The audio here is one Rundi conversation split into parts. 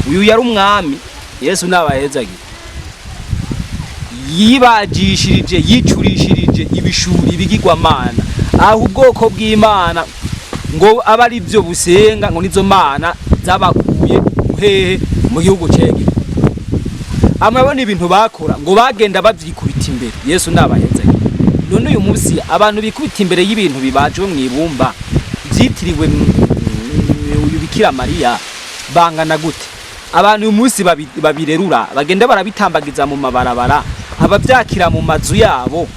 Uyu yari umwami. Yesu nabahezagire. Yibagishirije, yicurishirije ibishuri, ibigirwamana, aho ubwoko bw'Imana ngo abe ari byo busenga, ngo nizo mana zabakuye hehe? Mu gihugu c'Egiputa. Amabona ibintu bakora, ngo bagenda bavyikubita imbere. Yesu nabahezagire. None uyu munsi abantu bikubita imbere y'ibintu bibajwe mu ibumba vyitiriwe uyu Bikira Mariya bangana gute? Abantu uyu munsi babirerura, bagenda barabitambagiza mu mabarabara, abavyakira mu mazu yabo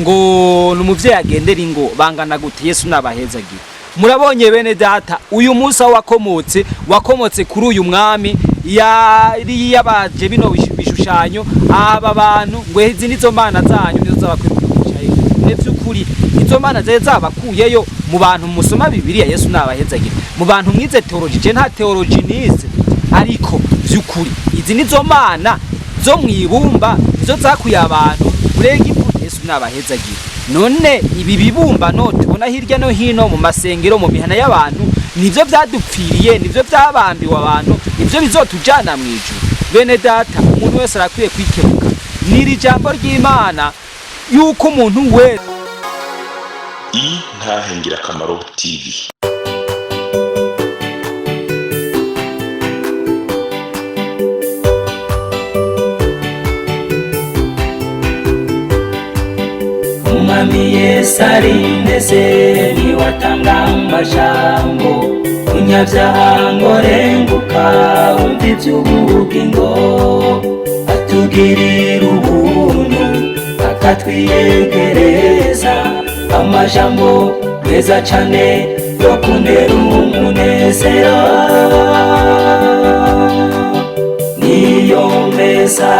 ngo ni umuvyeyi agendera ingo, bangana gute? Yesu nabahezagire. Murabonye bene data, uyu munsi aho wakomotse, wakomotse kuri uyu mwami yari yabaje bino bishushanyo. Aba bantu ngo izi nizo mana zanyu, nizo zabakuye mu gihugu ca Egiputa. Ni vy'ukuri izo mana zari zabakuyeyo? Mu bantu musoma Bibiliya, Yesu nabahezagire, mu bantu mwize théologie, je nta théologie nize, ariko vy'ukuri izi nizo mana zo mwibumba, nizo zakuye abantu muri Egiputa? Yesu nabahezagire. None ibi bibumbano tubona hirya no hino mu masengero, mu mihana y'abantu, nivyo vyadupfiriye, nivyo vyabambiwe abantu, nivyo bizotujana mu ijuru? Bene data, umuntu wese arakwiye kwikebuka. Niri jambo ry'Imana yuko umuntu wese Intahe Ngirakamaro TV. Umwami Yesu ari ndetse niwatanga amajambo, munyabyaha ngo renguka wumva iby'ubugingo, atugirira ubuntu akatwiyegereza amajambo meza cane yo kuntera umunezero, niyo meza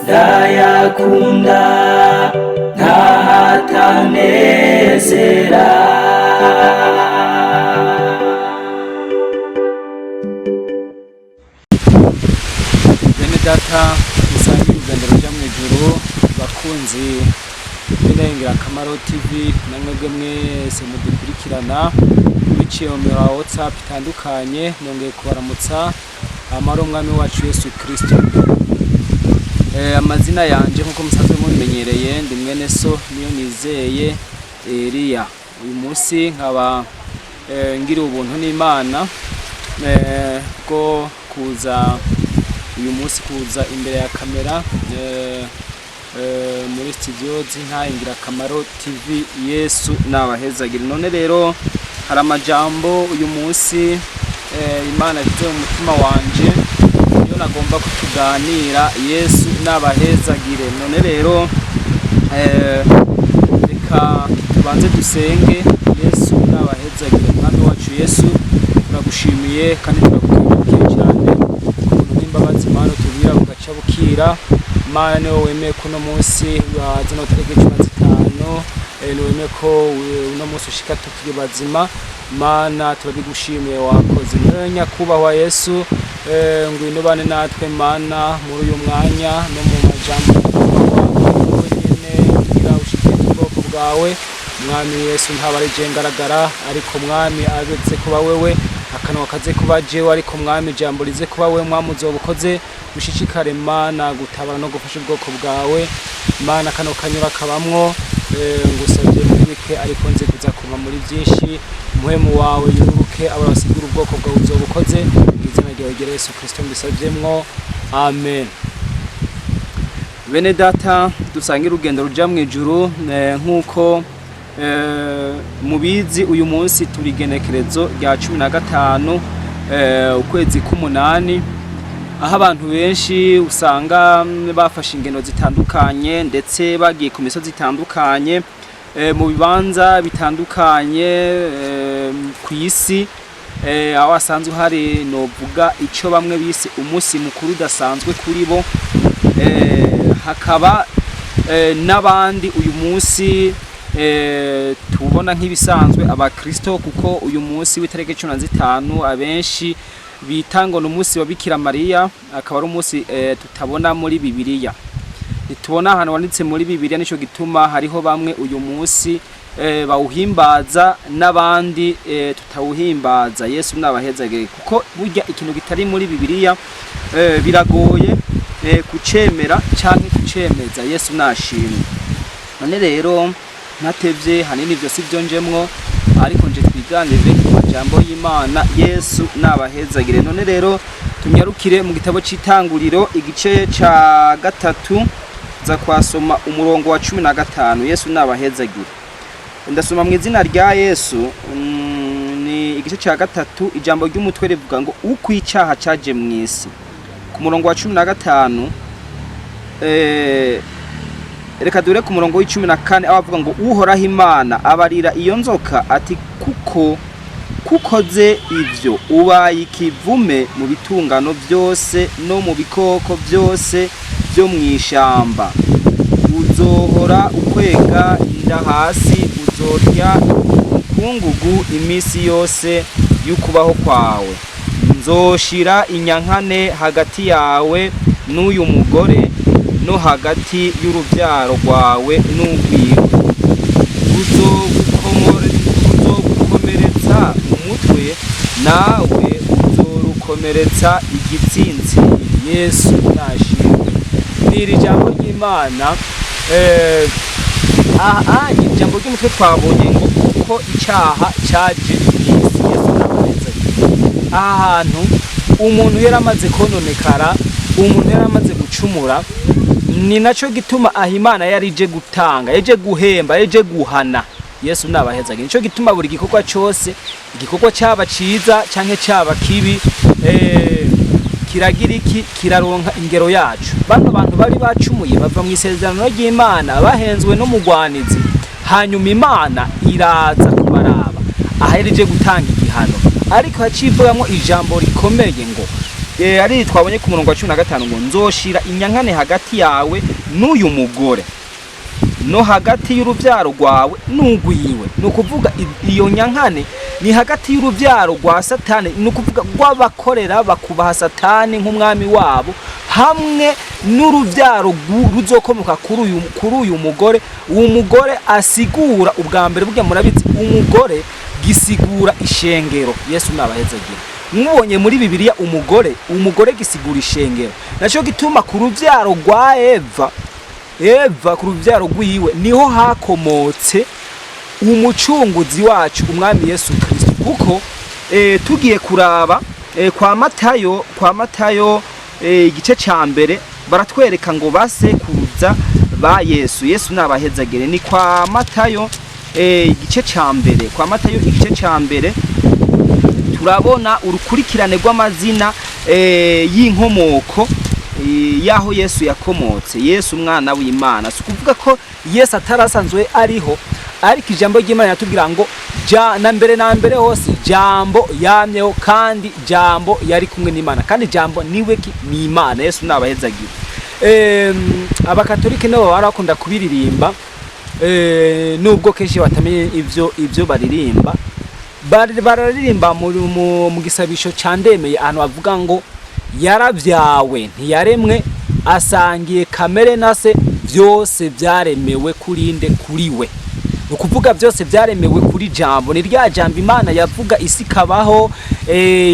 ndayakunda ntahatanezera. Bene data musangiye urugendo ruja mu ijuru, bakunzi b'Ingirakamaro TV, na mwebwe mwese mudukurikirana biciye mu mihora ya WhatsApp itandukanye, nongeye kubaramutsa. Amahoro Umwami wacu Yesu Kristo. Amazina yanje nk'uko musanzwe mubimenyereye, ndi mwene so Niyo Nizeye Eliya. Uyu munsi nkaba ngira ubuntu n'Imana bwo kuza uyu munsi, kuza imbere ya kamera muri studio z'Intahe Ngirakamaro TV. Yesu nabahezagire. None rero hari amajambo uyu munsi Imana yashyize mu mutima wanje, niyo nagomba kutuganira. Yesu nabahezagire. None rero reka tubanze dusenge. Yesu nabahezagire. Mwami wacu Yesu, turagushimiye kandi turagukengurukiye cyane ku buntu n'imbabazi Mana utubwira bugaca bukira. Mana, niwe wemeye ko uno munsi wa zino tariki 15, niwe wemeye ko uno munsi ushika tukiri bazima. Mana, turabigushimiye, wakoze. Niwe nyakubahwa Yesu, ngwino ubane natwe Mana muri uyu mwanya no mu majambo wowe nyene kugira ushikirize ubwoko bwawe. Mwami Yesu, ntaba ari je ngaragara, ariko Mwami abetse kuba wewe, akanwa kaze kuba jewe, ariko Mwami ijambo rize kuba wewe. Mwami, uzoba ukoze. Ushishikare Mana gutabara no gufasha ubwoko bwawe. Mana, kano kanyura kabamwo, ngusabye muri bike, ariko nze kuza kuva muri byinshi. Umuhemu wawe yururuke aba basigura ubwoko bwawe. Uzoba ukoze. Mu izina ryawe ryera Yesu Kristo mbisavyemwo, amen. Bene data dusangira urugendo ruja mu ijuru, nk'uko mubizi, uyu munsi turi igenekerezo rya 15 ukwezi k'umunani, aho abantu benshi usanga bafashe ingendo zitandukanye, ndetse bagiye ku misozi itandukanye, mu bibanza bitandukanye ku isi, aho hasanzwe hari novuga ico bamwe bise umunsi mukuru udasanzwe kuri bo. Hakaba n'abandi uyu munsi tubona nk'ibisanzwe abakristo, kuko uyu munsi w'itariki 15 abenshi bita ngo ni umunsi wa Bikira Mariya, akaba ari umunsi tutabona muri Bibiliya, ntitubona ahantu wanditse muri Bibiliya. Nico gituma hariho bamwe uyu munsi bawuhimbaza n'abandi tutawuhimbaza. Yesu nabahezagire, kuko burya ikintu kitari muri Bibiliya biragoye kucemera canke kucemeza. Yesu nashimwe. None rero ntatevye, hanini ivyo si byo njemwo, ariko nje twiganirire ku majambo y'Imana. Yesu nabahezagire. None rero tunyarukire mu gitabo c'Itanguriro, igice ca 3, za kwasoma umurongo wa 15. Yesu nabahezagire. Ndasoma mu izina rya Yesu. Ni igice ca 3, ijambo ry'umutwe rivuga ngo uko icaha caje mw'isi. Ku murongo wa 15, reka dure ku murongo wa 14, aho avuga ngo Uhoraho Imana abarira iyo nzoka ati: "Kuko kukoze ivyo, ubaye ikivume mu bitungano byose no mu bikoko byose byo mw'ishamba. Uzohora ukwega inda hasi, uzorya umukungugu iminsi yose y'ukubaho kwawe. Nzoshira inyankane hagati yawe n'uyu mugore, no hagati y'urubyaro rwawe n'urwiwe. Uzogukomeretsa umutwe, nawe uzorukomeretsa igitsinsi." Yesu nashimwe. Ni iri jambo ry'Imana. Aha ijambo ry'umutwe twabonye ngo uko icyaha cyaje mw'isi. Yesu nabahezagire. Aha hantu umuntu yaramaze kononekara, umuntu yaramaze gucumura. Ni naco gituma aho Imana yari ije gutanga, yaje guhemba, yaje guhana. Yesu nabahezagire. Nico gituma buri gikorwa cyose, igikorwa cyaba ciza canke cyaba kibi, kiragira iki? Kiraronka ingero yacu. Bano bantu bari bacumuye, bava mu isezerano ry'Imana, bahenzwe n'umugwanizi. Hanyuma Imana iraza kubaraba aha yari ije gutanga igihano, ariko hacivugamwo ijambo rikomeye ngo ari twabonye ku murongo wa 15 ngo: "Nzoshira inyankane hagati yawe n'uyu mugore, no hagati y'urubyaro rwawe n'urwiwe." Ni ukuvuga iyo nyankane ni hagati y'urubyaro rwa Satani, ni ukuvuga rw'abakorera bakubaha Satani nk'umwami wabo, hamwe n'urubyaro ruzokomoka kuri uyu mugore. Uwo mugore asigura ubwa mbere, burya murabizi, umugore gisigura ishengero. Yesu nabahezagire. Mubonye muri Bibiliya umugore gisigura ishengero. Naco gituma ku rubyaro rwa Eva, ku rubyaro rwiwe niho hakomotse umucunguzi wacu, umwami Yesu Kristo. Kuko tugiye kuraba kwa Matayo, igice ca 1, baratwereka ngo basekuruza ba Yesu. Yesu nabahezagire. Ni kwa Matayo, igice ca 1. Kwa Matayo igice ca 1 turabona urukurikirane rw'amazina y'inkomoko y'aho Yesu yakomotse, Yesu umwana w'Imana. Si ukuvuga ko Yesu atarasanzwe ariho, ariko ijambo ry'Imana yatubwira ngo ja na mbere na mbere hose Jambo yamyeho, kandi Jambo yari kumwe n'Imana, kandi Jambo niwe ki? Ni Imana. Yesu nabahezagire. Abakatolike nabo barakunda kubiririmba, nubwo kenshi batamenye ivyo baririmba. Bararirimba mu gisabisho ca Ndemeye, ahantu bavuga ngo yaravyawe ntiyaremwe, asangiye kamere na se, byose byaremewe kurinde kuri we. Ni ukuvuga byose byaremewe kuri Jambo. Ni rya Jambo Imana yavuga, isi ikabaho,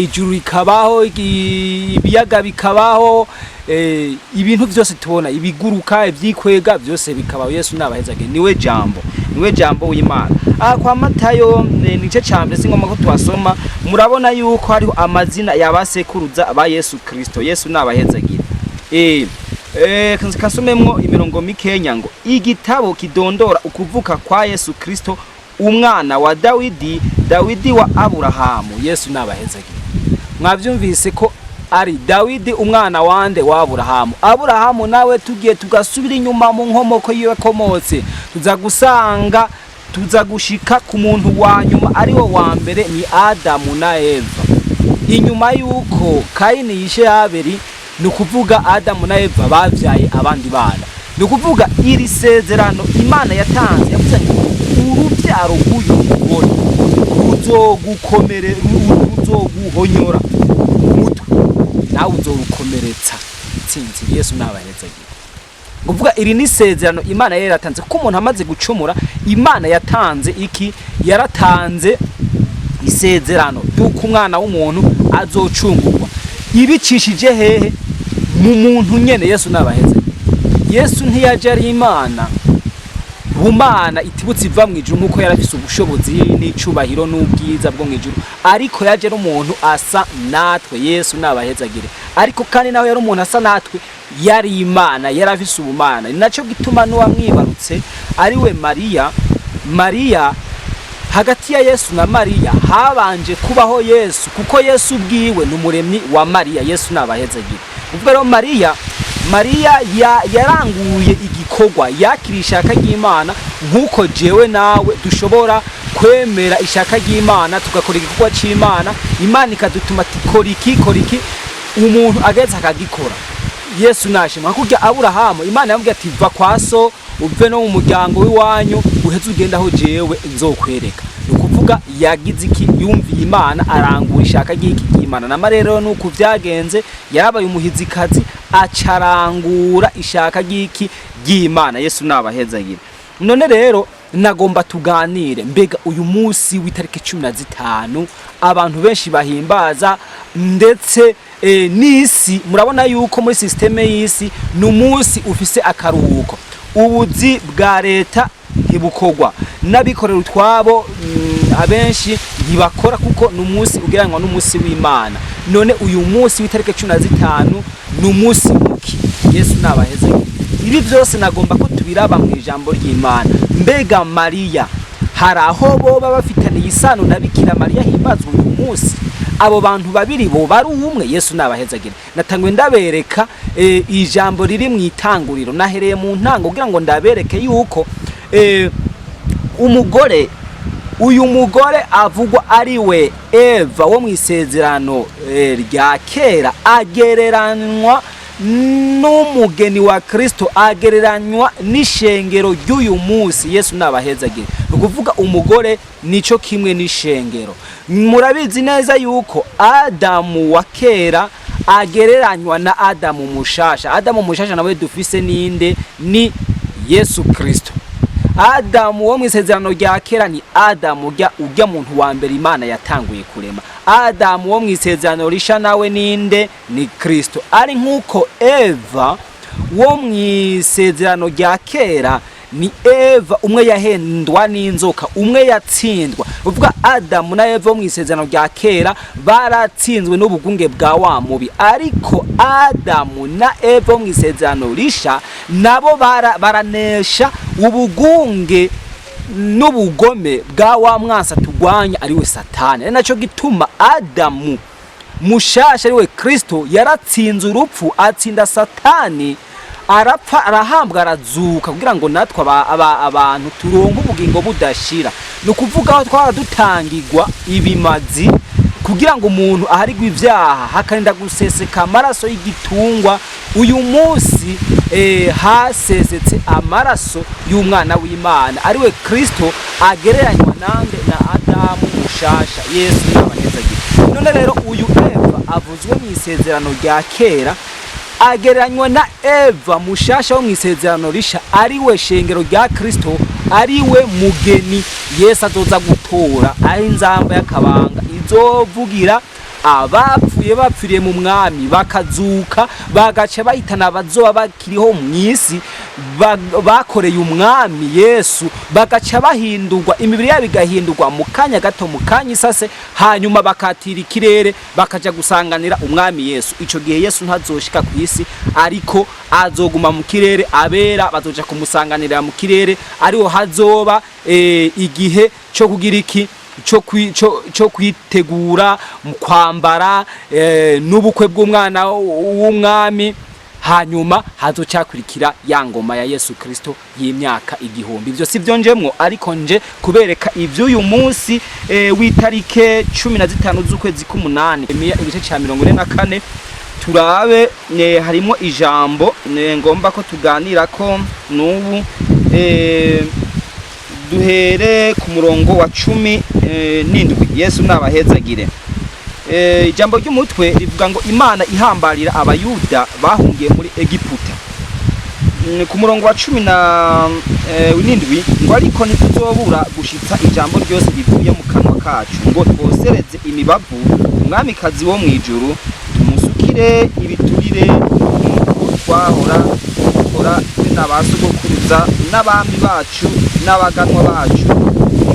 ijuru rikabaho, ibiyaga bikabaho, ibintu byose tubona, ibiguruka, ibyikwega, byose bikabaho. Yesu nabahezage. Niwe Jambo, niwe Jambo w'Imana. Aha kwa Matayo, ni igice ca 1, si ngombwa ko tuhasoma. Murabona yuko hariho amazina y'abasekuruza ba Yesu Kristo. Yesu nabahezagire. Kasomemwo imirongo mikenya ngo igitabo kidondora ukuvuka kwa Yesu Kristo, umwana wa Dawidi, Dawidi wa Aburahamu. Yesu nabahezagire. Mwavyumvise ko ari Dawidi umwana wande? Wa Aburahamu. Aburahamu nawe tugiye tugasubira inyuma mu nkomoko yiwe komotse, tuza gusanga, tuza gushika ku muntu wa nyuma ari wo wa mbere, ni Adamu na Eva. Inyuma yuko Kayini yishe Abeli, ni ukuvuga Adamu na Eva bavyaye abandi bana. Ni ukuvuga iri sezerano Imana yatanze, yavuze ngo urubyaro rw'uyu mugore ruzogukomere, ruzoguhonyora umutwe, nawe uzorukomeretsa. Tsinzi. Yesu nabahezagire. Kuvuga iri ni isezerano Imana yari yaratanze, kuko umuntu amaze gucumura, Imana yatanze iki? Yaratanze isezerano ry'uko umwana w'umuntu azocungurwa ibicishije hehe? Mu muntu nyene. Yesu nabaheze. Yesu ntiyaje ari Imana bumana itibutse iva mu ijuru, nk'uko yarafise ubushobozi n'icubahiro n'ubwiza bwo mu ijuru, ariko yaje ari umuntu asa natwe. Yesu nabahezagire. Ariko kandi nawe yari umuntu asa natwe, yari Imana, yarafise ubumana. Ni nacyo gituma n'uwamwibarutse ari we Mariya. Mariya, hagati ya Yesu na Mariya habanje kubaho Yesu, kuko Yesu ubwiwe ni umuremyi wa Mariya. Yesu nabahezagire. Ubwo rero Mariya yaranguye igikorwa, yakira ishaka ry'Imana, nk'uko jewe nawe dushobora kwemera ishaka ry'Imana, tugakora igikorwa c'Imana. Imana ikadutuma ati kora iki, kora iki, umuntu ageze akagikora. Yesu nashima. Kurya Aburahamu, Imana yamubwiye ati va kwa so, uve no mu muryango w'iwanyu, uheze ugende aho jewe nzokwereka. Ni ukuvuga yagize iki? Yumviye Imana, arangura ishaka ry'iki? Ry'Imana. Nama rero nuko vyagenze, yarabaye umuhizikazi, acarangura ishaka ry'iki? Ry'Imana. Yesu nabahezagire. None rero nagomba tuganire, mbega uyu munsi w'itariki 15 abantu benshi bahimbaza, ndetse n'isi, murabona yuko muri système y'isi ni umunsi ufise akaruhuko, ubuzi bwa leta ntibukorwa, n'abikorera utwabo abenshi ntibakora, kuko ni umunsi ugereranywa n'umunsi w'Imana. None uyu munsi w'itariki 15 ni umunsi muki? Yesu nabaheze. Ibi byose nagomba ko tubiraba mu ijambo ry'Imana. Mbega Mariya hari aho boba bafitaniye isano na Bikira Mariya himbazwa uyu munsi? Abo bantu babiri bo bari umwe? Yesu nabahezagire. Natangwe ndabereka ijambo riri mu Itanguriro, nahereye mu ntango kugira ngo ndabereke yuko umugore, uyu mugore avugwa ari we Eva wo mu isezerano rya kera, agereranywa n'umugeni wa Kristo, agereranywa n'ishengero ry'uyu munsi. Yesu nabahezagire. Ni ukuvuga umugore nico kimwe n'ishengero. Murabizi neza yuko Adamu wa kera agereranywa na Adamu mushasha. Adamu mushasha nawe dufise ninde? Ni Yesu Kristo. Adamu wo mu isezerano rya kera ni Adamu urya muntu wa mbere Imana yatanguye kurema. Adamu wo mu isezerano risha nawe ninde? Ni Kristo. Ari nk'uko Eva wo mu isezerano rya kera ni Eva umwe yahendwa n'inzoka, umwe yatsindwa. Uvuga Adamu na Eva wo mu isezerano rya kera baratsinzwe n'ubugunge bwa wa mubi, ariko Adamu na Eva wo mu isezerano risha nabo baranesha ubugunge n'ubugome bwa wa mwansa tugwanya, ariwe Satani. Ari naco gituma Adamu mushasha, ariwe Kristo, yaratsinze urupfu, atsinda Satani, arapfa, arahambwa, arazuka, kugira ngo natwe abantu turonke ubugingo budashira. Ni ukuvuga aho twaba dutangirwa ibimazi kugira ngo umuntu aharigwe ibyaha, hakarinda guseseka amaraso y'igitungwa, uyu munsi hasesetse amaraso y'umwana w'Imana, ariwe Kristo, agereranywa nande? Na Adamu mushasha. Yesu n'abanezagire. None rero uyu Eva avuzwe mu isezerano rya kera agereranywa na Eva mushasha wo mu isezerano risha, ariwe shengero rya Kristo, ariwe mugeni Yesu azoza gutora, ari inzamba y'akabanga izovugira, abapfuye bapfiriye mu Mwami bakazuka, bagaca bahitana abazoba bakiriho mu isi bakoreye Umwami Yesu, bagaca bahindurwa, imibiri yabo igahindurwa mu kanya gato, mu kanya isase, hanyuma bakatira ikirere, bakaja gusanganira Umwami Yesu. Ico gihe Yesu ntazoshika ku isi, ariko azoguma mu kirere. Abera bazoja kumusanganira mu kirere, ariho hazoba igihe cyo kugira iki? Cyo kwitegura mu kwambara n'ubukwe bw'umwana w'umwami. Hanyuma hazocakurikira ya ngoma ya Yesu Kristo y'imyaka 1000. Ivyo si byo njemwo, ariko nje kubereka ivy'uyu munsi w'itarike 15 z'ukwezi k'umunani. Yeremiya igice ca 44, turabe harimo ijambo ngomba ko tuganira ko n'ubu. Duhere ku murongo wa 17. Yesu nabahezagire. Ijambo ry'umutwe rivuga ngo Imana ihambarira Abayuda bahungiye muri Egiputa. Ku murongo wa 17 ngo: "Ariko ntituzobura gushitsa ijambo ryose rivuye mu kanwa kacu, ngo twosereze imibavu umwamikazi wo mw'ijuru, tumusukire ibiturire, nk'uko twahora dukora twe na ba sogokuruza n'abami bacu n'abaganwa bacu mu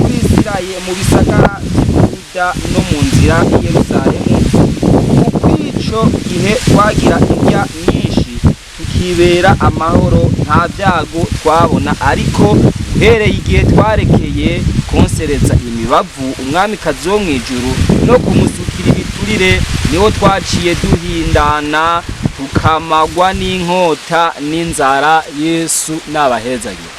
Bisiraye, mu bisagara vy'i Buyuda no mu nzira y'i Yerusalemu. Kuko ico gihe twagira indya nyinshi, tukibera amahoro, nta byago twabona. Ariko uhereye igihe twarekeye konsereza imibavu umwamikazi wo mw'ijuru no kumusukira ibiturire, niho twaciye duhindana, tukamagwa n'inkota n'inzara." Yesu n'abahezagire.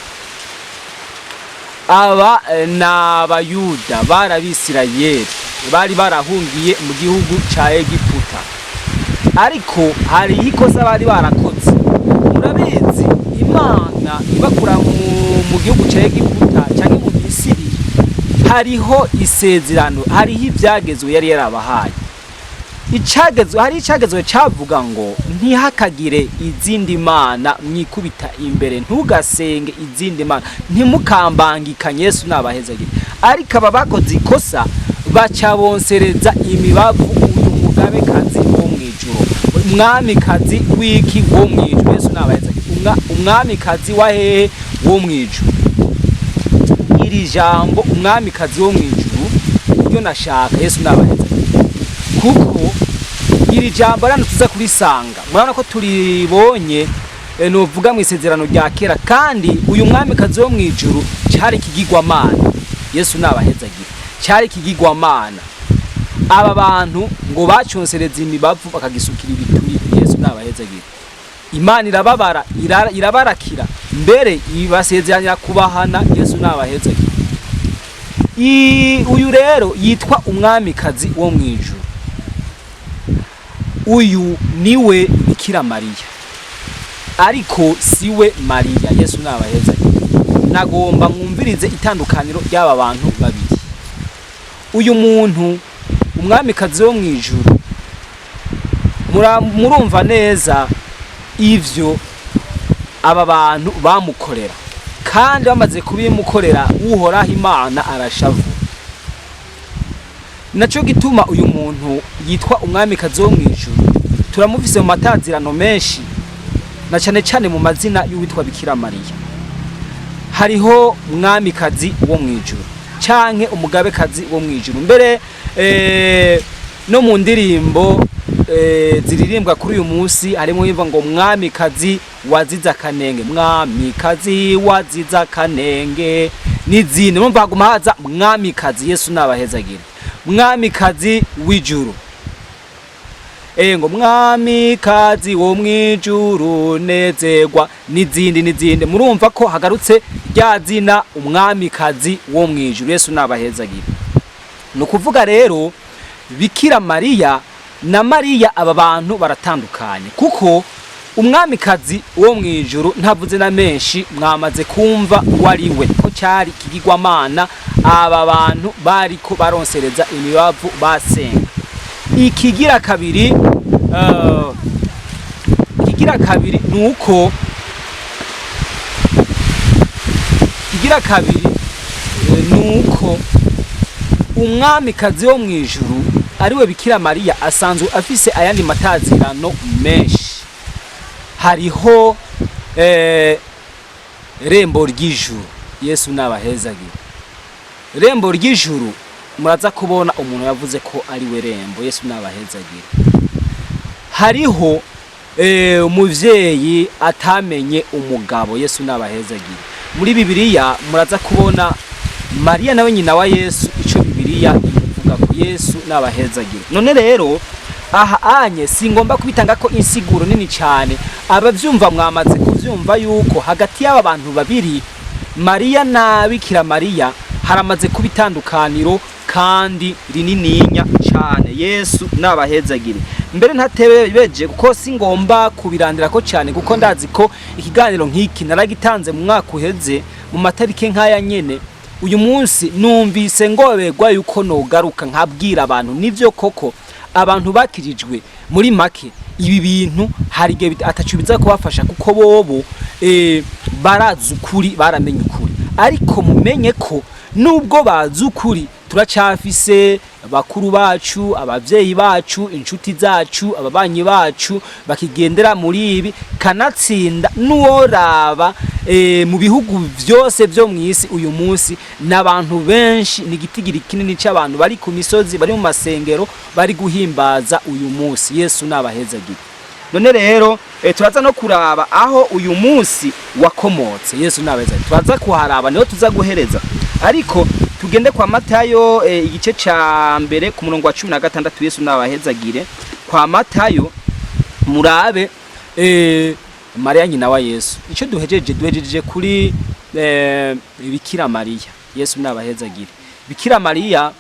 Aba ni Abayuda, bari Abisirayeli, bari barahungiye mu gihugu ca Egiputa, ariko hari ikosa bari barakoze. Murabizi, Imana ibakura mu gihugu ca Egiputa cyangwa mu Misiri, hariho isezerano, hariho ibyagezwe yari yarabahaye. Icagezwe, hari icagezwe cavuga ngo: "Ntihakagire izindi mana mwikubita imbere, ntugasenge izindi mana, ntimukambangikanye." Yesu nabahezagire. Ariko aba bakoze ikosa, baca bonsereza imibavu uyu mugabekazi wo mwijuru, umwamikazi w'iki? Wo mwijuru. Yesu nabahezagire. Umwamikazi wa hehe? Wo mwijuru. Iri jambo umwamikazi wo mwijuru ryo nashaka. Yesu nabahezagire, kuko iri jambo rano tuza kurisanga, murabona ko turibonye, novuga mu isezerano rya kera. Kandi uyu mwamikazi wo mwijuru cyari ikigirwamana. Yesu nabahezagire. Cyari ikigirwamana. Aba bantu ngo baconsereza imibavu, bakagisukira ibiturire. Yesu nabahezagire. Imana irababara, irabarakira, mbere ibasezeranya kubahana. Yesu nabahezagire. Uyu rero yitwa umwamikazi wo mwijuru, uyu niwe Bikira Mariya, ariko siwe Mariya. Yesu nabahezagire. Nagomba mwumvirize itandukaniro ry'aba bantu babiri. Uyu muntu umwamikazi wo mwijuru, murumva neza ivyo aba bantu bamukorera, kandi bamaze kubimukorera, Uhoraho Imana arashavura. Naco gituma uyu muntu yitwa umwamikazi wo mwijuru turamufise mu matazirano menshi, na cane cane mu mazina y'uwitwa Bikira Mariya. Hariho mwamikazi wo mwijuru canke umugabekazi wo mwijuru. Mbere no mu ndirimbo ziririmbwa kuri uyu munsi harimo yimva ngo: "Mwamikazi wazize akanenge, mwamikazi wazize akanenge", n'izindi. Mumva haguma haza mwamikazi. Yesu nabahezagire. Mwamikazi w'ijuru, ngo "Mwamikazi wo mwijuru nezerwa", n'izindi n'izindi. Murumva ko hagarutse rya zina umwamikazi wo mwijuru. Yesu nabahezagire. Ni ukuvuga rero Bikira Mariya na Mariya, aba bantu baratandukanye, kuko umwamikazi wo mwijuru ntavuze na menshi, mwamaze kumva uwo ari we, ko cyari ikigirwamana aba bantu bariko baronsereza imibavu basenga. Ikigira kabiri nuko, ikigira kabiri nuko umwamikazi wo mwijuru ariwe Bikira Mariya asanzwe afise ayandi matazirano menshi. Hariho rembo ry'ijuru. Yesu nabahezagire. Rembo ry'ijuru, muraza kubona umuntu yavuze ko ari we rembo. Yesu nabahezagire. Hariho umuvyeyi atamenye umugabo. Yesu nabahezagire. Muri Bibiliya muraza kubona Mariya nawe nyina wa Yesu, ico Bibiliya imuvuga ko. Yesu nabahezagire. None rero aha anye singomba kubitanga ko insiguro nini cyane, abavyumva mwamaze kuvyumva yuko hagati y'aba bantu babiri, Mariya na Bikira Mariya, haramaze kuba itandukaniro kandi rinininya cyane. Yesu nabahezagire. Mbere ntatebeje, kuko singomba kubirandira ko cyane, kuko ndazi ko ikiganiro nk'iki naragitanze mu mwaka uheze mu matariki nk'aya nyene. Uyu munsi numvise ngoberwa yuko nogaruka nkabwira abantu nivyo koko. Abantu bakirijwe muri make, ibi bintu hari igihe ataco biza kubafasha, kuko bobo barazi ukuri, baramenye ukuri. Ariko mumenye ko nubwo bazi ukuri, turacafise bakuru bacu, abavyeyi bacu, inshuti zacu, ababanyi bacu bakigendera muri ibi. Kanatsinda n'uworaba mu bihugu vyose vyo mw'isi uyu munsi, n'abantu benshi, ni igitigiri kinini c'abantu bari ku misozi, bari mu masengero, bari guhimbaza uyu munsi. Yesu nabahezagire. None rero turaza no kuraba aho uyu munsi wakomotse. Yesu nabahezagire. Turaza kuharaba, niho tuza guhereza. Ariko tugende kwa Matayo igice ca mbere ku murongo wa 16. Yesu nabahezagire. Kwa Matayo murabe Mariya nyina wa Yesu. Icyo duhejeje kuri Bikira Mariya. Yesu nabahezagire. Bikira Mariya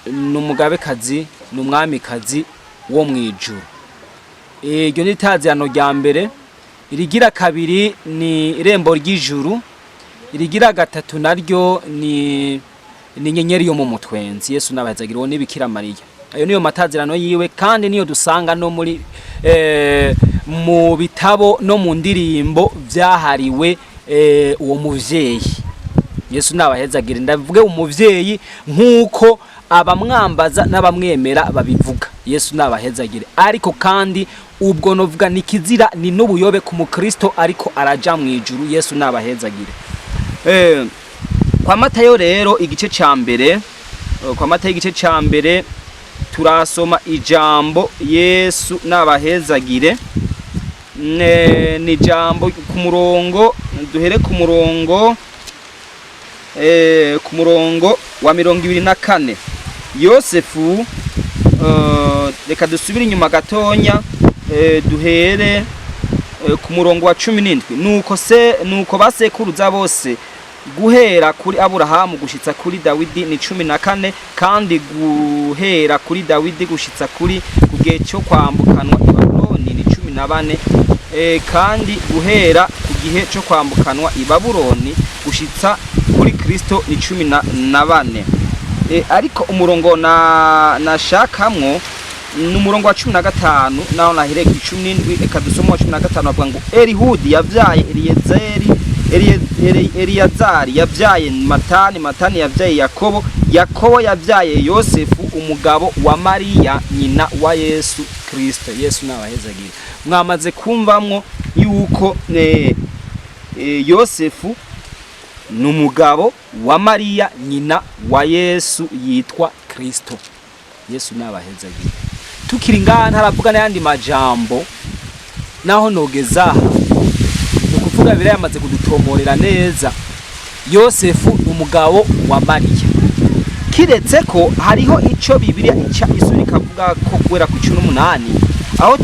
ni umugabekazi, ni umwamikazi wo mu ijuru. Iryo ni itazirano rya mbere. Irigira kabiri ni irembo ry'ijuru. Irigira gatatu naryo ni inyenyeri yo mu mutwenzi. Yesu nabahezagire. Uwo ni Bikira Mariya. Ayo niyo matazirano yiwe, kandi niyo dusanga no muri mu bitabo no mu ndirimbo vyahariwe uwo muvyeyi. Yesu nabahezagire. Ndavuge umuvyeyi nk'uko abamwambaza n'abamwemera babivuga. Yesu nabahezagire. Ariko kandi ubwo novuga ni kizira, ni n'ubuyobe ku mukristo ariko araja mu ijuru. Yesu nabahezagire. Kwa Matayo rero igice ca mbere, kwa Matayo igice ca mbere turasoma ijambo. Yesu nabahezagire. Ni ijambo ku murongo, duhere ku murongo wa 24. Yosefu, reka dusubire inyuma gatonya, duhere ku murongo wa 17. Nuko se, nuko basekuruza bose guhera kuri Aburahamu gushitsa kuri Dawidi ni 14, kandi guhera kuri Dawidi gushitsa kuri ku gihe cyo kwambukanwa i Babuloni ni 14, kandi guhera ku gihe cyo kwambukanwa i Babuloni gushitsa kuri Kristo ni 14. Ariko umurongo na nashakamwo ni umurongo wa 15, naho nahereye ku 17. Reka dusome wa 15. Bavuga ngo Elihudi yavyaye Eliyezeri, Eliyazari yavyaye Matani, Matani yavyaye Yakobo, Yakobo yavyaye Yosefu umugabo wa Mariya nyina wa Yesu Kristo. Yesu nabahezagire. Mwamaze kumvamwo yuko Yosefu ni umugabo wa Mariya nyina wa Yesu yitwa Kristo. Yesu nabahezagire. Tukiri ngaha, ntaravuga n'ayandi majambo, naho nogeza aha, ni ukuvuga Bibiliya yamaze kudutomorera neza. Yosefu ni umugabo wa Mariya. Kiretse ko hariho ico Bibiliya ica isura ikavuga ko guhera ku 18, aho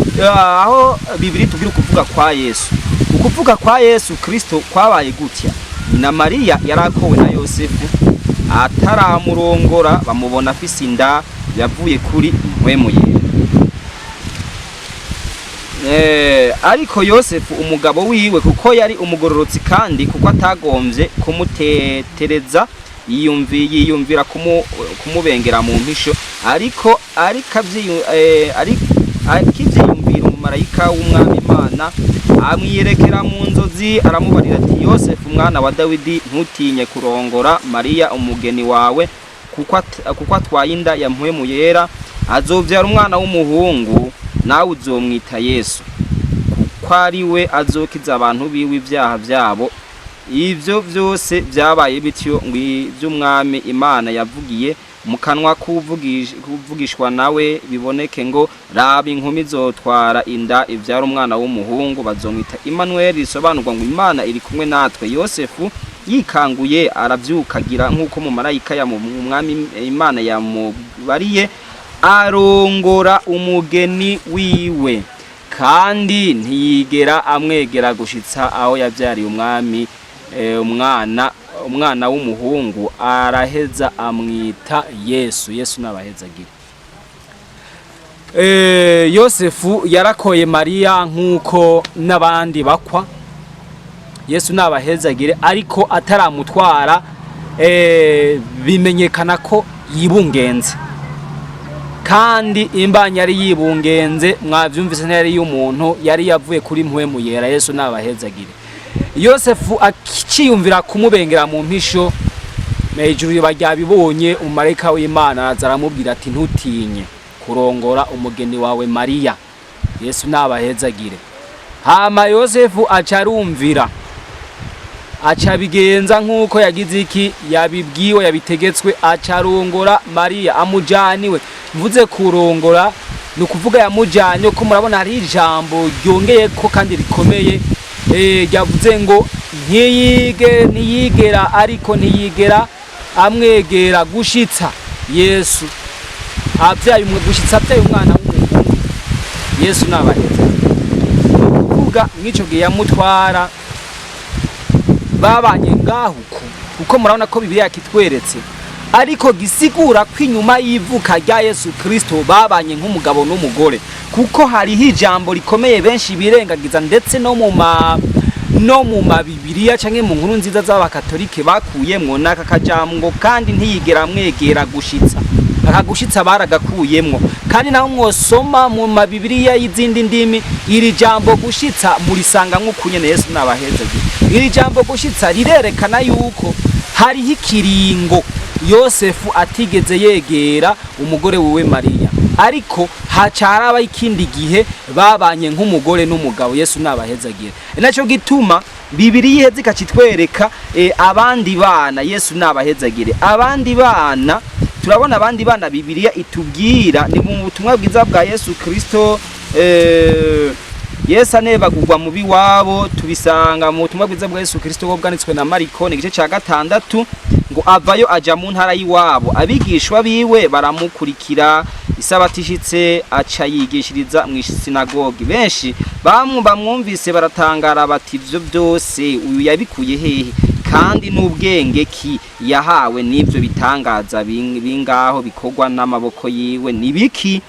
Bibiliya itubwira ukuvuga kwa Yesu. Ukuvuga kwa Yesu Kristo kwabaye gutya: nyina Mariya yarakowe na Yosefu, ataramurongora bamubona afise inda yavuye kuri Mpwemu Yera. Ariko Yosefu umugabo wiwe, kuko yari umugororotsi kandi kuko atagombye kumutetereza, yiyumvira kumubengera mu mpisho. Ariko akivyiyumvira, umumarayika w'Umwami Imana amwiyerekera mu nzozi, aramubarira ati: "Yosefu mwana wa Dawidi, ntutinye kurongora Mariya umugeni wawe, kuko atwaye inda ya Mpwemu Yera. Azovyara umwana w'umuhungu, nawe uzomwita Yesu, kuko ari we azokiza abantu biwe ibyaha byabo." Ivyo vyose vyabaye bityo ngo ivy'Umwami Imana yavugiye mu kanwa kuvugishwa nawe biboneke, ngo: "Raba, inkumi izotwara inda ivyara umwana w'umuhungu, bazomwita Immanuel," risobanurwa ngo Imana iri kumwe natwe. Yosefu yikanguye aravyukagira nk'uko umumarayika ya Umwami Imana yamubariye, arongora umugeni wiwe, kandi ntiyigera amwegera gushitsa aho yavyariye umwami umwana w'umuhungu, araheza amwita Yesu. Yesu nabahezagire. Yosefu yarakoye Mariya nk'uko n'abandi bakwa. Yesu nabahezagire. Ariko ataramutwara, bimenyekana ko yibungenze. Kandi imbanyi yari yibungenze, mwavyumvise, ntiyari y'umuntu, yari yavuye kuri Mpwemu Yera. Yesu nabahezagire. Yosefu akiciyumvira kumubengera mu mpisho, hejuru baryabibonye, umumarayika w'Imana araza aramubwira ati: "Ntutinye kurongora umugeni wawe Mariya." Yesu nabahezagire. Hama Yosefu aca arumvira, aca abigenza nk'uko yagize iki, yabibwiwe, yabitegetswe, aca arongora Mariya, amujaniwe. Mvuze kurongora, ni ukuvuga yamujanye ko murabona hari ijambo ryongeye ko kandi rikomeye, ryavuze ngo ntiyige, ntiyigera, ariko ntiyigera amwegera gushitsa Yesu abyaye, gushitsa abyaye umwana w'umuhungu. Yesu nabaheze. Ni ukuvuga mw'ico gihe yamutwara, babanye ngaho uko, kuko murabona ko Bibiliya yakitweretse, ariko gisigura ko inyuma y'ivuka rya Yesu Kristo babanye nk'umugabo n'umugore, kuko hariho ijambo rikomeye benshi birengagiza, ndetse no mu mabibiriya canke mu nkuru nziza z'abakatolike bakuyemwo n'aka kajambo: "Kandi ntiyigera amwegera gushitsa." Aka gushitsa baragakuyemwo, kandi naho mwosoma mu mabibiriya y'izindi ndimi, iri jambo gushitsa murisanga nk'uku nyene. Yesu nabahezagire. Iri jambo gushitsa rirerekana yuko hariho ikiringo Yosefu atigeze yegera umugore wiwe Mariya, ariko haca haraba ikindi gihe babanye nk'umugore n'umugabo. Yesu nabahezagire. Naco gituma Bibiliya iheze ikacitwereka abandi bana. Yesu nabahezagire. Abandi bana, turabona abandi bana Bibiliya itubwira ni mu butumwa bwiza bwa Yesu Kristo. Yesu anebagurwa mu biwabo, tubisanga mu butumwa bwiza bwa Yesu Kristo bwo bwanditswe na Mariko, ni igice ca 6, ngo avayo aja mu ntara y'iwabo, abigishwa biwe baramukurikira. Isabato ishitse, aca yigishiriza mu isinagogi. Benshi bamwe bamwumvise baratangara bati: "Ivyo byose uyu yabikuye hehe? Kandi n'ubwenge ki yahawe n'ibyo bitangaza bingaho bikorwa n'amaboko yiwe nibiki?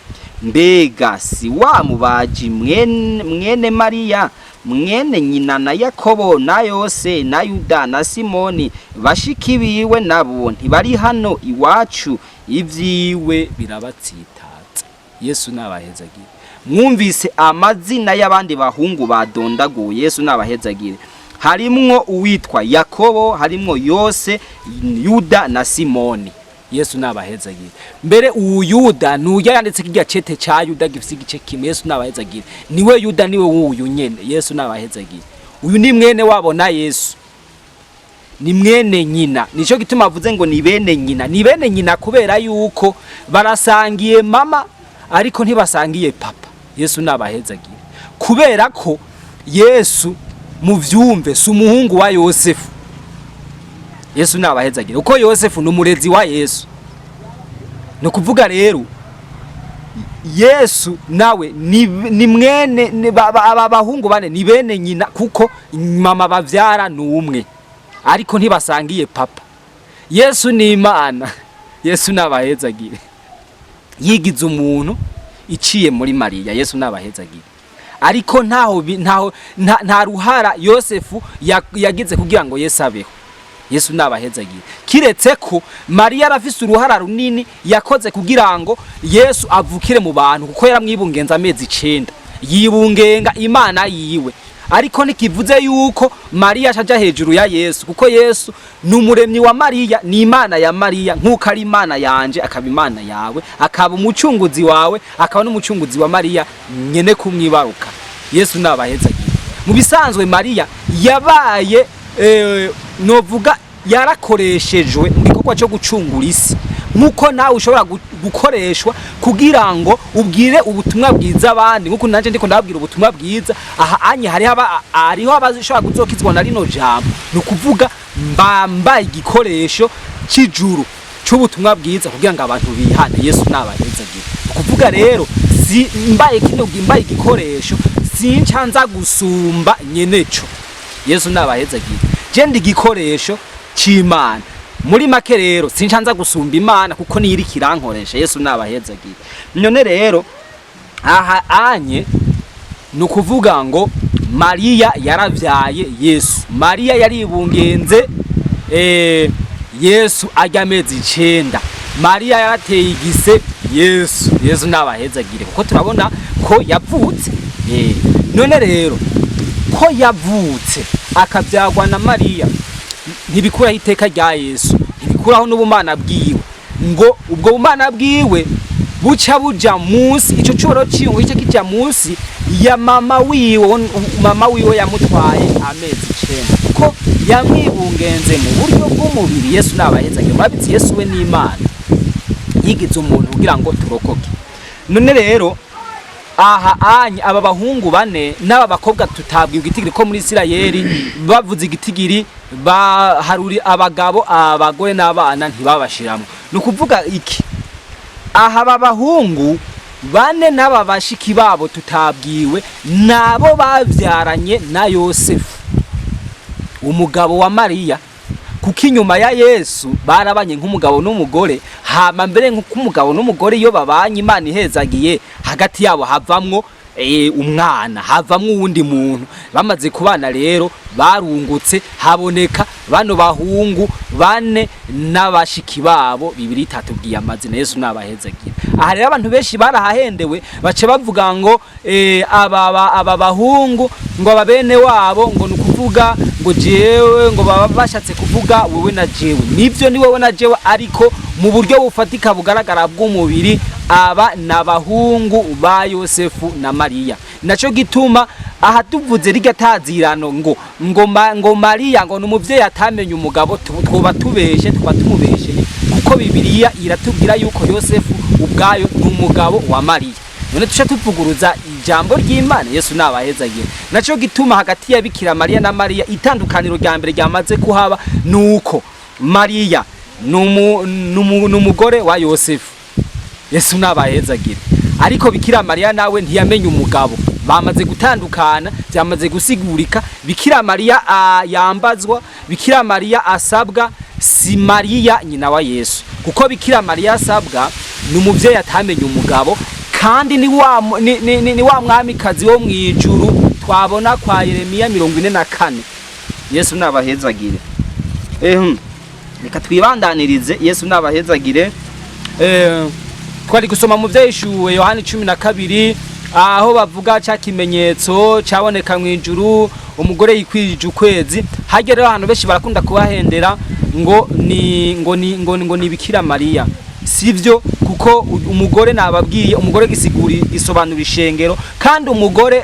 Mbega si wa mubaji, mwene Mariya, mwene nyina na Yakobo na Yose na Yuda na Simoni? Bashiki biwe nabo ntibari hano iwacu?" Ibyiwe birabatsitaza. Yesu nabahezagire. Mwumvise amazina y'abandi bahungu badondaguye. Yesu nabahezagire. Harimwo uwitwa Yakobo, harimwo Yose, Yuda na Simoni. Yesu nabahezagire. Mbere uwu Yuda nuya yanditse kirya cete ca Yuda gifise igice kimwe. Yesu nabahezagire. Niwe Yuda, niwe wuyu nyene. Yesu nabahezagire. Uyu ni mwene wabo na Yesu, ni mwene nyina. Nico gituma avuze ngo ni bene nyina. Ni bene nyina kubera yuko barasangiye mama, ariko ntibasangiye papa. Yesu nabahezagire. Kubera ko Yesu, muvyumve, si umuhungu wa Yosefu. Yesu nabahezagire. Uko Yosefu ni umurezi wa Yesu. Ni ukuvuga rero Yesu nawe ni mwene aba bahungu bane ni bene nyina, kuko mama bavyara ni umwe, ariko ntibasangiye papa. Yesu ni Imana. Yesu nabahezagire. Yigize umuntu iciye muri Mariya. Yesu nabahezagire. Ariko ntaho ntaho nta ruhara Yosefu yagize kugira ngo Yesu abeho. Yesu nabahezagire. Kiretse ko Mariya arafise uruhara runini yakoze kugira ngo Yesu avukire mu bantu, kuko yaramwibungenza amezi 9, yibungenga Imana yiwe. Ariko ntikivuze yuko Mariya acaja hejuru ya Yesu, kuko Yesu ni umuremyi wa Mariya, ni Imana ya Mariya, nk'uko ari Imana yanje, akaba Imana yawe, akaba umucunguzi wawe, akaba n'umucunguzi wa Mariya nyene kumwibaruka. Yesu nabahezagire. Mu bisanzwe Mariya yabaye, novuga yarakoreshejwe mu gikorwa cyo gucungura isi, nk'uko nawe ushobora gukoreshwa kugira ngo ubwire ubutumwa bwiza abandi, nk'uko nanjye ndiko ndababwira ubutumwa bwiza aha anye. Hariho abashobora kuzokizwa na rino jambo. Ni ukuvuga mbambaye igikoresho c'ijuru c'ubutumwa bwiza kugira ngo abantu bihane. Yesu nabahezagire. Ni ukuvuga rero si mbaye kino, mbaye igikoresho, sinca nza gusumba nyeneco. Yesu nabahezagire. Je ndi igikoresho c'Imana. Muri make rero sinca nza gusumba Imana, kuko niyo iriko irankoresha. Yesu nabahezagire. None rero aha anye ni ukuvuga ngo Mariya yaravyaye Yesu. Mariya yaribungenze Yesu arya amezi 9. Mariya yarateye igise. Yesu. Yesu nabahezagire, kuko turabona ko yavutse. None rero ko yavutse akabyagwa na Mariya, ntibikuraho iteka rya Yesu, ntibikuraho n'ubumana bwiwe, ngo ubwo bumana bwiwe buca buja munsi ico cubahiro ciwe gice kija munsi ya mama wiwe. Mama wiwe yamutwaye amezi 9 kuko yamwibungenze mu buryo bw'umubiri. Yesu nabahezagire. Murabizi, Yesu we n'Imana yigize umuntu kugira ngo turokoke. None rero aha anye aba bahungu bane n'aba bakobwa tutabwiwe igitigiri, ko muri Isirayeli bavuze igitigiri baharuri abagabo, abagore n'abana ntibabashiramwo. Ni ukuvuga iki? Aha aba bahungu bane n'aba bashiki babo tutabwiwe nabo babyaranye na Yosefu, umugabo wa Mariya, kuko inyuma ya Yesu barabanye nk'umugabo n'umugore. Hama mbere nk'uko umugabo n'umugore iyo babanye Imana ihezagiye, hagati yabo havamwo umwana, havamwo uwundi muntu. Bamaze kubana rero barungutse, haboneka bano bahungu bane n'abashiki babo bibiri itatubwiye amazina. Yesu nabahezagira. Aha rero abantu benshi barahahendewe, baca bavuga ngo aba bahungu ngo aba bene wabo, ngo ni ukuvuga ngo jewe, ngo baba bashatse kuvuga wewe na jewe. Nivyo, ni wewe na jewe, ariko mu buryo bufatika bugaragara bw'umubiri aba n'abahungu ba Yosefu na Mariya. Naco gituma aha tuvuze rirya tazirano ngo Mariya ngo ni umuvyeyi atamenye umugabo, twoba tubeshe, tuba tumubesheye, kuko Bibiliya iratubwira yuko Yosefu ubwayo ni umugabo wa Mariya. None tuca tuvuguruza ijambo ry'Imana? Yesu nabahezagiye. Naco gituma hagati ya Bikira Mariya na Mariya itandukaniro rya mbere ryamaze kuhaba nuko Mariya n'umugore wa Yosefu. Yesu nabahezagire. Ariko Bikira Mariya nawe ntiyamenye umugabo, bamaze gutandukana, byamaze gusigurika. Bikira Mariya yambazwa, Bikira Mariya asabwa si Mariya nyina wa Yesu, kuko Bikira Mariya asabwa ni umuvyeyi atamenye umugabo, kandi ni wa mwamikazi wo mwijuru twabona kwa Yeremiya 44. Yesu nabahezagire. Reka twibandanirize. Yesu nabahezagire. Twari gusoma mu Vyahishuwe Yohani 12, aho bavuga ca kimenyetso caboneka mu ijuru, umugore yikwije ukwezi. Harya rero abantu benshi barakunda kubahendera ngo ni Bikira Mariya. Sivyo, kuko umugore nababwiye, umugore gisiguri gisobanura ishengero, kandi umugore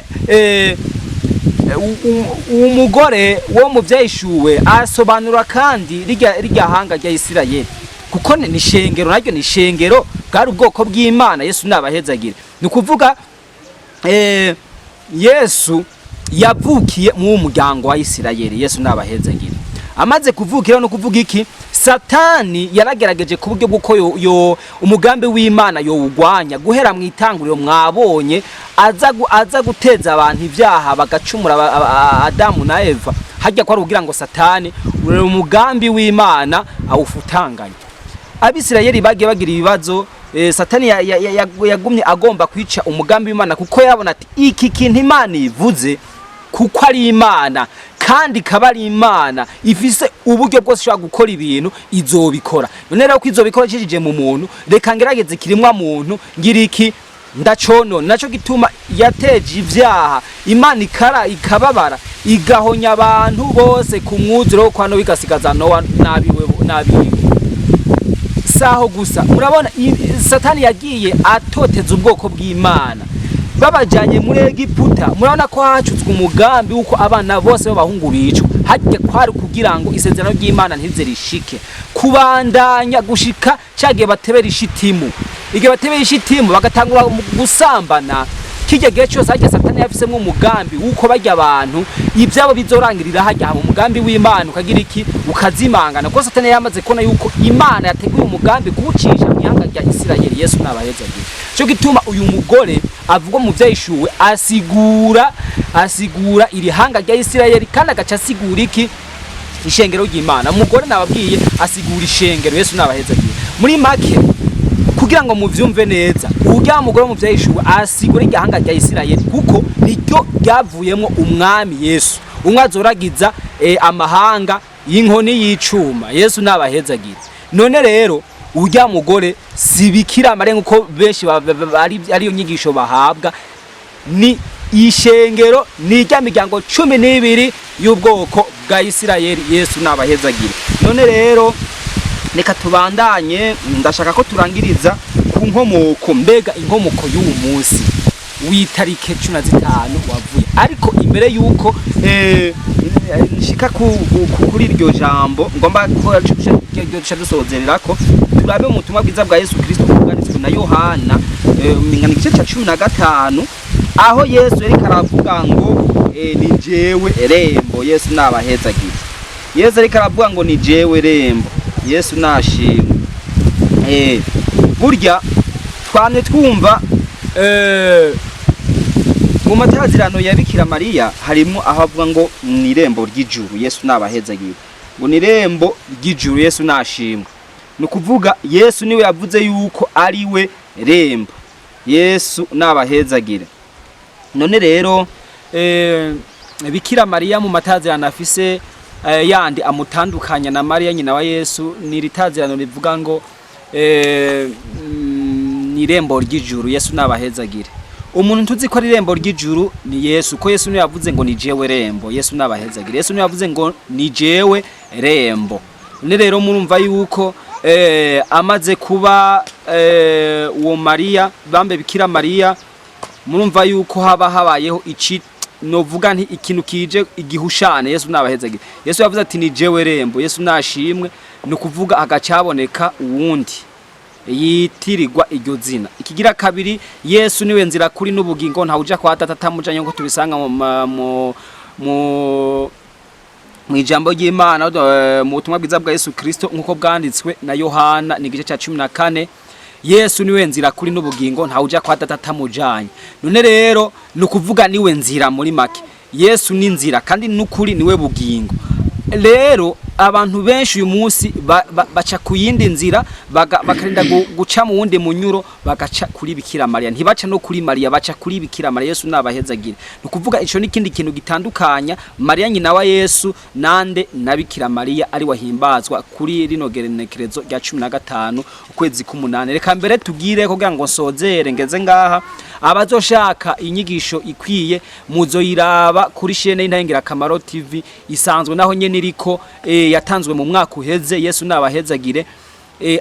umugore wo mu Vyahishuwe asobanura kandi rirya hanga rya Isirayeli, kuko ni ishengero, naryo ni ishengero, bwari ubwoko bw'Imana. Yesu nabahezagire. Ni ukuvuga Yesu yavukiye mu muryango wa Isirayeli. Yesu nabahezagire. Amaze kuvukira, no kuvuga iki, Satani yaragerageje ku buryo bw'uko yo umugambi w'Imana yowugwanya guhera mu itanguriro. Mwabonye aza guteza abantu ibyaha, bagacumura, Adamu na Eva. Hajya ko ari kugira ngo Satani umugambi w'Imana awufutanganye. Abisirayeli bagiye bagira ibibazo. Satani yagumye agomba kwica umugambi w'Imana, kuko yabona ati iki kintu Imana ivuze, kuko ari Imana kandi ikaba ari Imana ifise uburyo bwose ishobora gukora ibintu, izobikora. None rero ko izobikora icishije mu muntu, reka ngerageze kirimwa muntu ngira iki, ndaconona. Naco gituma yateje ivyaha, Imana ikara ikababara, igahonya abantu bose ku mwuzure wo kwa Nowa, igasigaza Nowa n'abiwe n'abiwe. Saho gusa, murabona Satani yagiye atoteza ubwoko bw'Imana babajanye muri Egiputa. Murabona ko hacutswe umugambi w'uko abana bose b'abahungu bicwa. Hajya kwari kugira ngo isezerano ry'Imana ntize rishike kubandanya gushika cagiye batebera ishitimu. Igihe batebera ishitimu bagatangura gusambana, kijya gihe cyose hajya Satani yafisemwo umugambi w'uko barya abantu ibyabo bizorangirira hajya, haba umugambi w'Imana ukagira iki, ukazimangana, kuko Satani yamaze kubona yuko Imana yateguye umugambi kuwucisha mu ihanga rya Isirayeli. Yesu nabahezagiye. Cyo gituma uyu mugore avugwa mu Vyahishuwe asigura iri hanga rya Isirayeli, kandi agaca asigura iki, ishengero ry'Imana. Umugore nababwiye asigura ishengero. Yesu nabahezagiye. Muri make, kugira ngo muvyumve neza, urya mugore mu Vyahishuwe asigura igahanga rya Isirayeli, kuko niryo ryavuyemwo umwami Yesu, umwe azoragiza amahanga y'inkoni y'icuma. Yesu nabahezagira. None rero Urya mugore si Bikira Mariya nkuko benshi ariyo nyigisho bahabwa. Ni ishengero, ni irya miryango 12 y'ubwoko bwa Isirayeli. Yesu nabahezagire. None rero reka tubandanye, ndashaka ko turangiriza ku nkomoko. Mbega inkomoko y'uwu munsi w'itarike 15 wavuye? Ariko imbere y'uko nshika kuri iryo jambo, ngomba ko duca dusozererako, turabe mu butumwa bwiza bwa Yesu Kristo bwanditswe na Yohana, mingana igice ca 15, aho Yesu yariko aravuga ngo ni jewe rembo. Yesu nabahezagire. Yesu ariko aravuga ngo ni jewe rembo. Yesu nashimwe. Burya twamye twumva mu matazirano ya Bikira Mariya harimo aho avuga ngo ni irembo ry'ijuru. Yesu nabahezagire. Ngo ni irembo ry'ijuru. Yesu nashimwe. Ni ukuvuga Yesu niwe yavuze yuko ari we rembo. Yesu nabahezagire. None rero Bikira Mariya mu matazirano afise yandi amutandukanya na Mariya nyina wa Yesu, ni iritazirano rivuga ngo ni irembo ry'ijuru. Yesu nabahezagire. Umuntu tuzi ko ari irembo ry'ijuru ni Yesu, ko Yesu niwe yavuze ngo ni jewe rembo. Yesu nabahezagire. Yesu niwe yavuze ngo ni jewe rembo. None rero murumva yuko amaze kuba uwo Mariya bambe Bikira Mariya, murumva yuko haba habayeho ici novuga nti ikintu kije igihushane. Yesu nabahezagire. Yesu yavuze ati ni jewe rembo. Yesu nashimwe. Ni ukuvuga agacaboneka uwundi yitirirwa iryo zina. Ikigira kabiri, Yesu niwe nzira, kuri n'ubugingo, ntawe uja kwa Data atamujanye, nkuko tubisanga mu ijambo ry'Imana, mu butumwa bwiza bwa Yesu Kristo nkuko bwanditswe na Yohana, ni igice cya 14. Yesu niwe nzira, kuri n'ubugingo, ntawe uja kwa Data atamujanye. None rero ni ukuvuga niwe nzira. Muri make, Yesu ni nzira kandi n'ukuri, niwe bugingo. Rero abantu benshi uyu munsi baca ku yindi nzira, bakarinda guca mu wundi munyuro, bagaca kuri Bikira Mariya. Ntibaca no kuri Mariya, baca kuri Bikira Mariya. Yesu nabahezagire. Ni ukuvuga ico n'ikindi kintu gitandukanya Mariya nyina wa Yesu nande na Bikira Mariya ari wahimbazwa kuri rino gerenekerezo rya 15 ukwezi k'umunani. Reka mbere tugire kugira ngo nsozere ngeze ngaha. Abazoshaka inyigisho ikwiye muzoyiraba kuri chaîne y'Intangirakamaro TV isanzwe, naho nyene iriko, yatanzwe mu mwaka uheze. Yesu nabahezagire.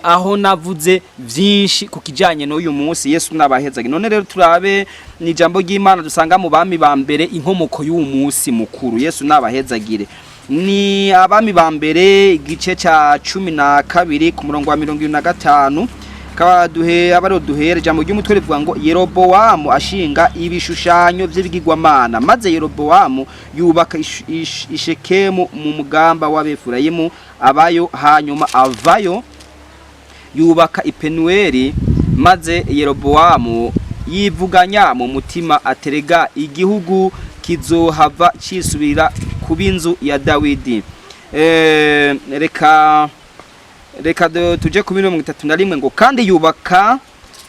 Aho navuze vyinshi ku kijanye n'uyu munsi. Yesu nabahezagire. None rero turabe ni ijambo ry'Imana dusanga mu Bami ba Mbere, inkomoko y'uwu munsi mukuru. Yesu nabahezagire. Ni Abami ba Mbere igice ca 12 ku murongo wa 75. Kaduhe abaro duhere ijambo ry'umutwe rivuga ngo Yerobowamu ashinga ibishushanyo by'ibigirwamana. Maze Yerobowamu yubaka Ishekemu mu mugamba w'Abefurayimu, abayo. Hanyuma avayo yubaka Ipenuweli. Maze Yerobowamu yivuganya mu mutima aterega igihugu kizohava cisubira kuba inzu ya Dawidi. Reka tuje ku 31, ngo kandi yubaka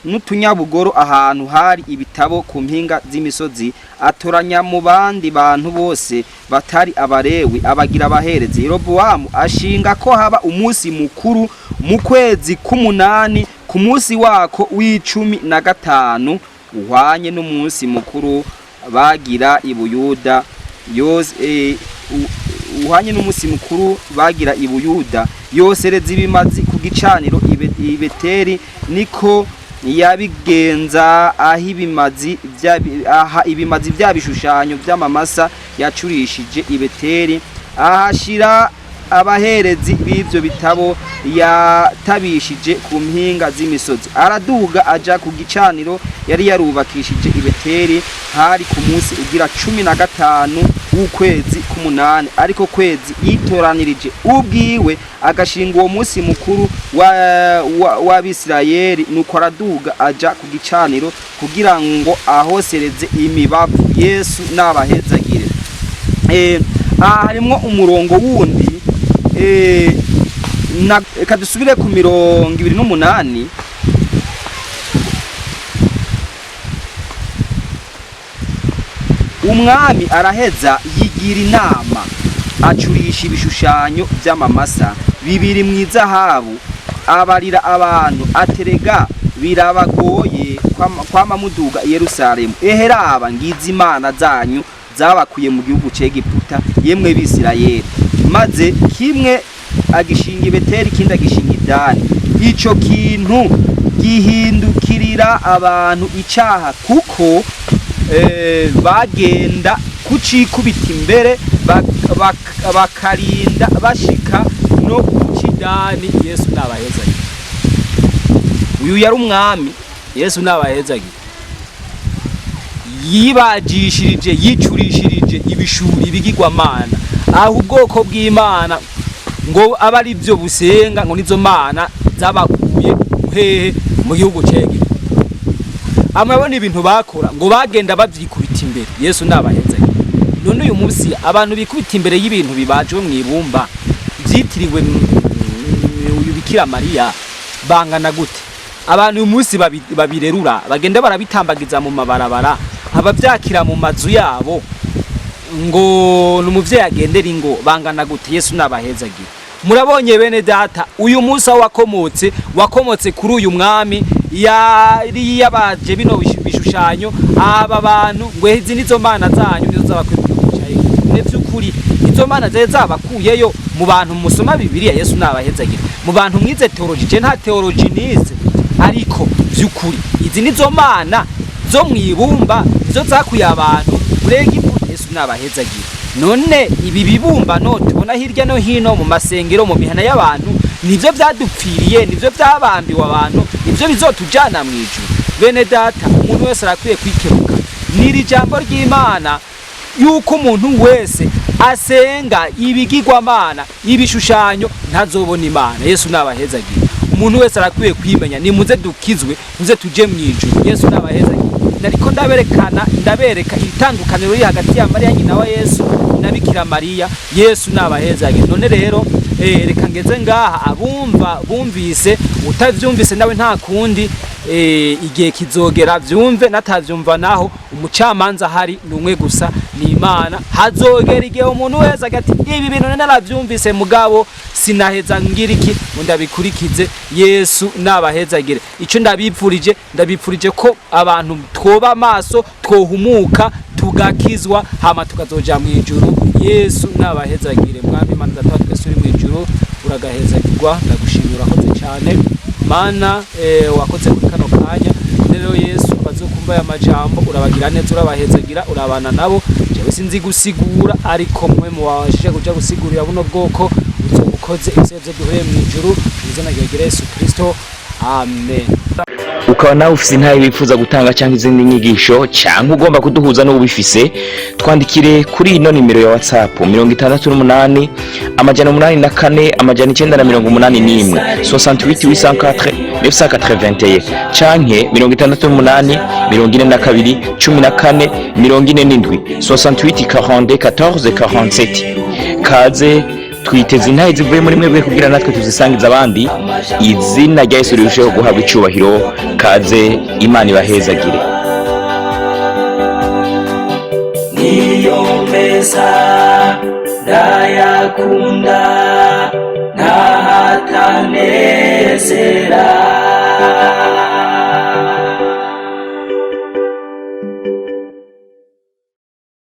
n'utunyabugoro ahantu hari ibitabo ku mpinga z'imisozi, atoranya mu bandi bantu bose batari Abarewi abagira abaherezi. Yerobowamu ashinga ko haba umunsi mukuru mu kwezi k'umunani, ku munsi wako w'15, uhwanye n'umunsi mukuru bagira i Buyuda yose, uhwanye n'umunsi mukuru bagira i Buyuda, yosereza ibimazi ku gicaniro i Beteli. Niko yabigenza aho ibimazi aha ibimazi bya bishushanyo by'amamasa yacurishije i Beteli, ahashira abaherezi b'ivyo bitabo yatabishije ku mpinga z'imisozi. Araduga aja ku gicaniro yari yarubakishije i Beteli. Hari ku munsi ugira 15 w'ukwezi k'umunani, ariko kwezi yitoranirije ubwiwe, agashinga uwo munsi mukuru w'Abisirayeli. Nuko araduga aja ku gicaniro kugira ngo ahosereze imibavu. Yesu nabahezagire. Aha harimwo umurongo wundi, reka dusubire ku 28. Umwami araheza yigira inama, acurisha ibishushanyo by'amamasa bibiri mu izahabu. Abarira abantu aterega birabagoye kwama muduga i Yerusalemu. Eheraba ngizi imana zanyu zabakuye mu gihugu c'Egiputa, yemwe Bisirayeli. Maze kimwe agishinga i Beteli, ikindi agishinga i Dani. Ico kintu gihindukirira abantu icaha, kuko bagenda kucikubita imbere, bakarinda bashika no Kucidani. Yesu nabahezagire. Uyu yari umwami. Yesu nabahezagire. Yibajishirije, yicurishirije ibishuri, ibigirwamana, aho ubwoko bw'Imana ngo abe ari byo busenga, ngo nizo mana zabakuye hehe? Mu gihugu c'Egiputa. Amabona ibintu bakora, ngo bagenda bavyikubita imbere. Yesu nabahezagire. None uyu munsi abantu bikubita imbere y'ibintu bibajwe mu ibumba vyitiriwe uyu Bikira Mariya bangana gute? Abantu uyu munsi babirerura, bagenda barabitambagiza mu mabarabara, abavyakira mu mazu yabo ngo ni umuvyeyi agendera ingo, bangana gute? Yesu nabahezagire. Murabonye bene data, uyu munsi aho wakomotse kuri uyu mwami yari yabaje bino bishushanyo, aba bantu ngo izi nizo mana zanyu, nizo zabakuye mu gihugu ca Egiputa. Ne vy'ukuri izo mana zari zabakuyeyo? Mu bantu musoma Bibiliya, Yesu nabahezagire, mu bantu mwize theology, je nta theology nize, ariko vy'ukuri izi nizo mana zo mwibumba, nizo zakuye abantu muri Egiputa? Yesu nabahezagire. None ibi bibumbano tubona hirya no hino mu masengero, mu mihana y'abantu, nivyo vyadupfiriye, nivyo vyabambiwe abantu, nivyo bizotujana mu ijuru? Bene data, umuntu wese arakwiye kwikebuka. Niri jambo ry'Imana yuko umuntu wese asenga ibigirwamana, ibishushanyo, ntazobona Imana. Yesu nabahezagire. Umuntu wese arakwiye kwimenya. Nimuze dukizwe, muze tuje mu ijuru. Yesu nabahezagire. Nariko ndaberekana, ndabereka itandukaniro riri hagati ya Mariya nyina wa Yesu na Bikira Mariya. Yesu nabahezagire. None rero reka ngeze ngaha. Abumva bumvise, utavyumvise nawe nta kundi, igihe kizogera vyumve, natavyumva naho umucamanza ahari ni umwe gusa, ni Imana. Hazogera igihe umuntu wese agati ibi bintu naravyumvise, mugabo sinaheza ngira iki ngo ndabikurikize. Yesu nabahezagire. Ico ndabipfurije ko abantu twoba amaso, twohumuka, tugakizwa, hama tukazoja mu ijuru. Yesu nabahezagire. Mwami Imana Data wa twese uri mu ijuru, uragahezagirwa, ndagushimira, urakoze cyane Mana, wakoze kuri kano kanya. Rero Yesu, bazokumva aya majambo, urabagira neza, urabahezagira, urabana nabo. Jewe sinzi gusigura, ariko mwe muwabashije kuja gusigurira buno bwoko uzobukoze. Ibisebe duhuye mu ijuru, mu izina rya Yesu Kristo, amen. Ukaba nawe ufise intahe wifuza gutanga cyangwa izindi nyigisho, cyangwa ugomba kuduhuza n'ubifise, twandikire kuri ino nimero ya WhatsApp: 68 804 981, 68 804 981, canke 68 42 14 47, 68 42 14 47. Kaze, twiteze intahe zivuye muri mwebwe kugira natwe tuzisangiza abandi, izina rya Yesu rirusheho guhabwa icubahiro. Kaze, Imana ibahezagire. Niyo meza ndayakunda, ntahatanezerwa.